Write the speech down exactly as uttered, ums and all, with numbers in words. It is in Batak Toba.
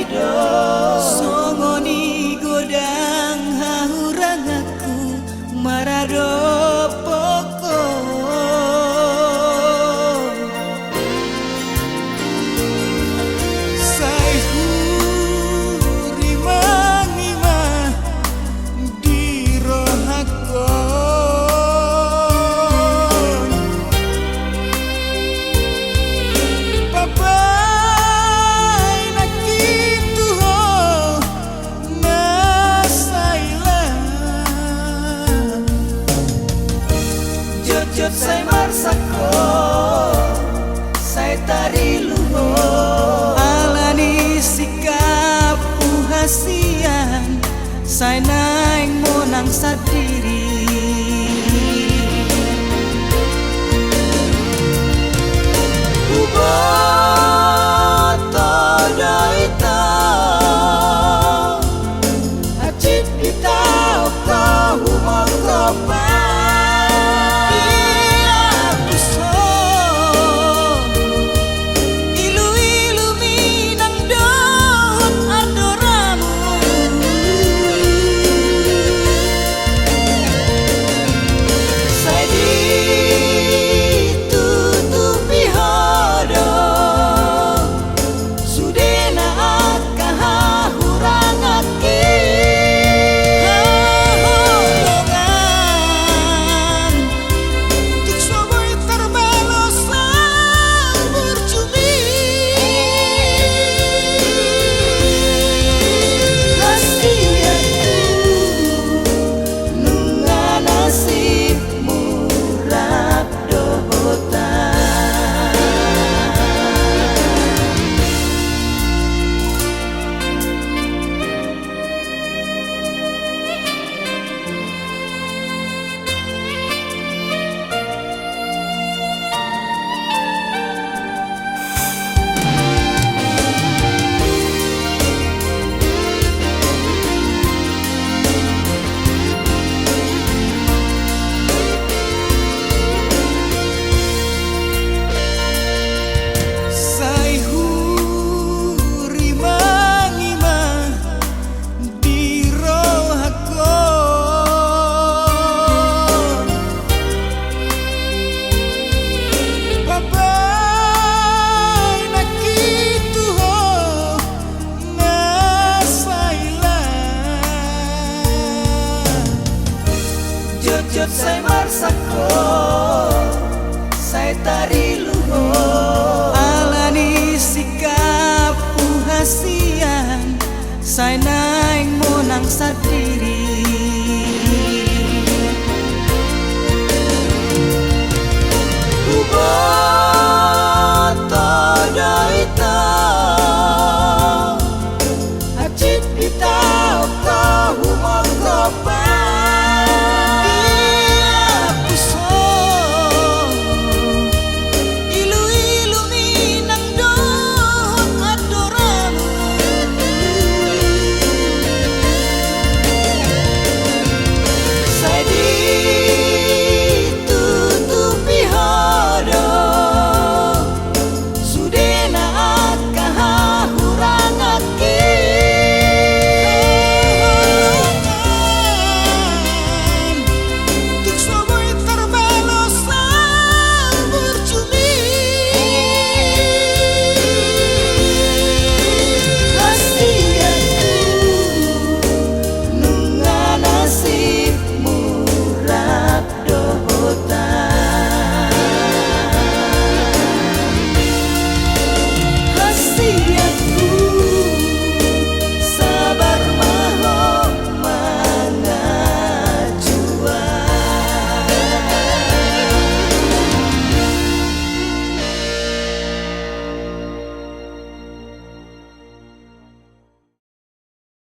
Songon i godang hahuranganku maradophon Ho. Sai hurimangi ma di rohangkon. Pabaen nangkin tu Ho na sai lan. Jotjot sai marsak Ho, sai tarilu Ho. Ala ni sikapmu hasian, sai naeng monang sandiri. Huboto do ito, hansit ditaon Ho humongkop. Ia puson iluilu minang dohot andoranmu. Sai ditutupi Ho do sudena angka hahurangangki. Haholongan tung so boi tarbalos laho burju. Hasianku, nunga nasibmu rap dohot ahu. Sai hurimangi ma di rohangkon. Pabaen nangkin tu Ho na sai lan. Jotjot sai marsak Ho, sai tarilu Ho. Ala ni sikapmu hasian, sai naeng monang sandiri.